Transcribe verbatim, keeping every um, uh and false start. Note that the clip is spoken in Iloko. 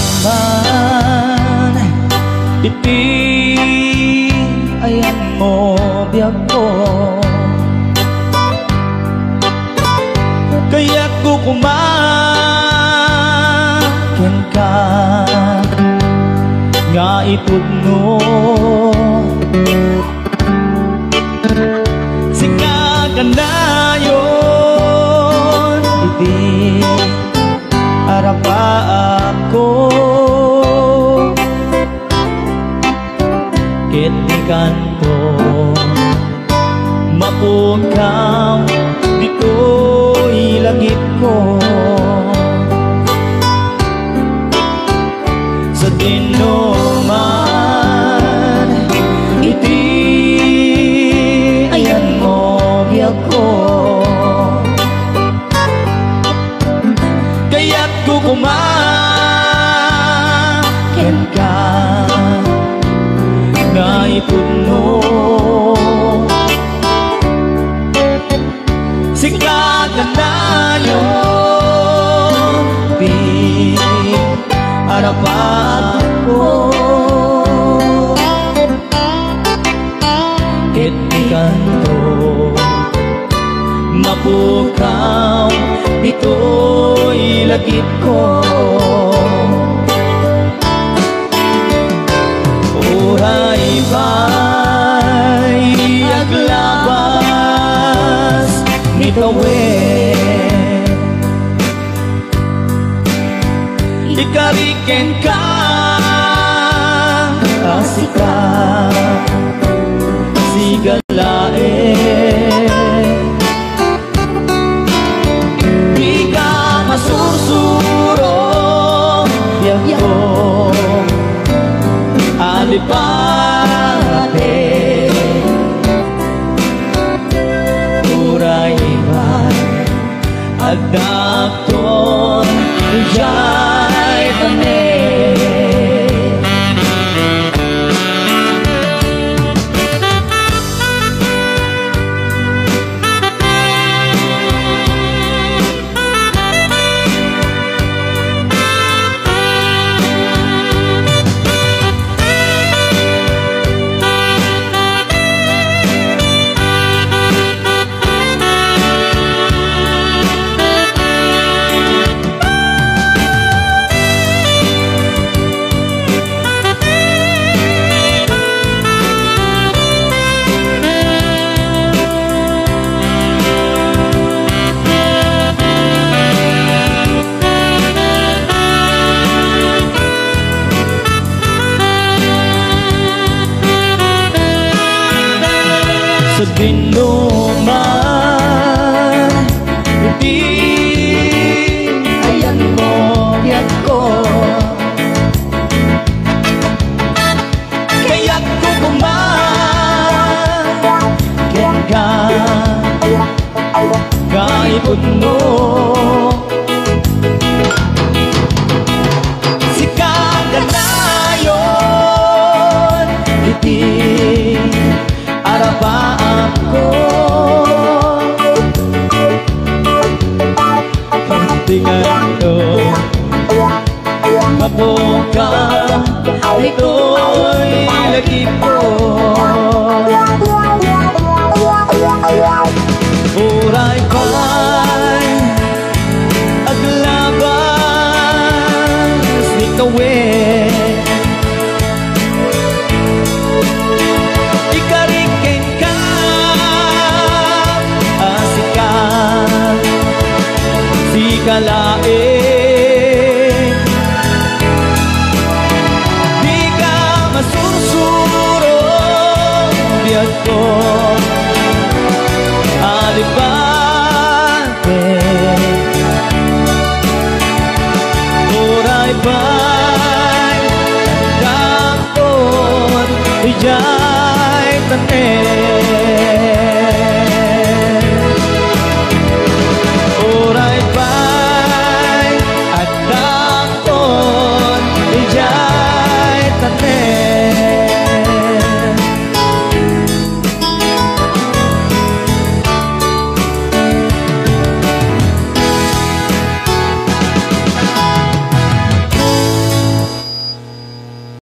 Sadinoman iti ayanmo, biagko, kayatko koma kenka nga ipudno. Sika kanayon iti arapaapko, ket dikanto mapukaw ditoy langitko. Sadinoman iti ayanmo, biagko, kayatko koma kenka nga ipudno. Sika kanayon ti arapaapko, ket dikanto mapukaw ditoy langitko. Uray pay aglabas ni tawen, ikari kenka a sika, sika laeng. Dika masursuro, biagko, alipate. Uray pay addakton idiay panen. Sadinoman iti ayanmo, biagko, kayatko koma kenka nga ipudno. Sika kanayon iti arapaapko. Ket dikanto mapukaw ditoy langitko. Uray pay aglabas ni tawen, ikari kenka a sika, sika laeng. Dika masursuro, biagko, alipate. Uray pay addakton Jay tanem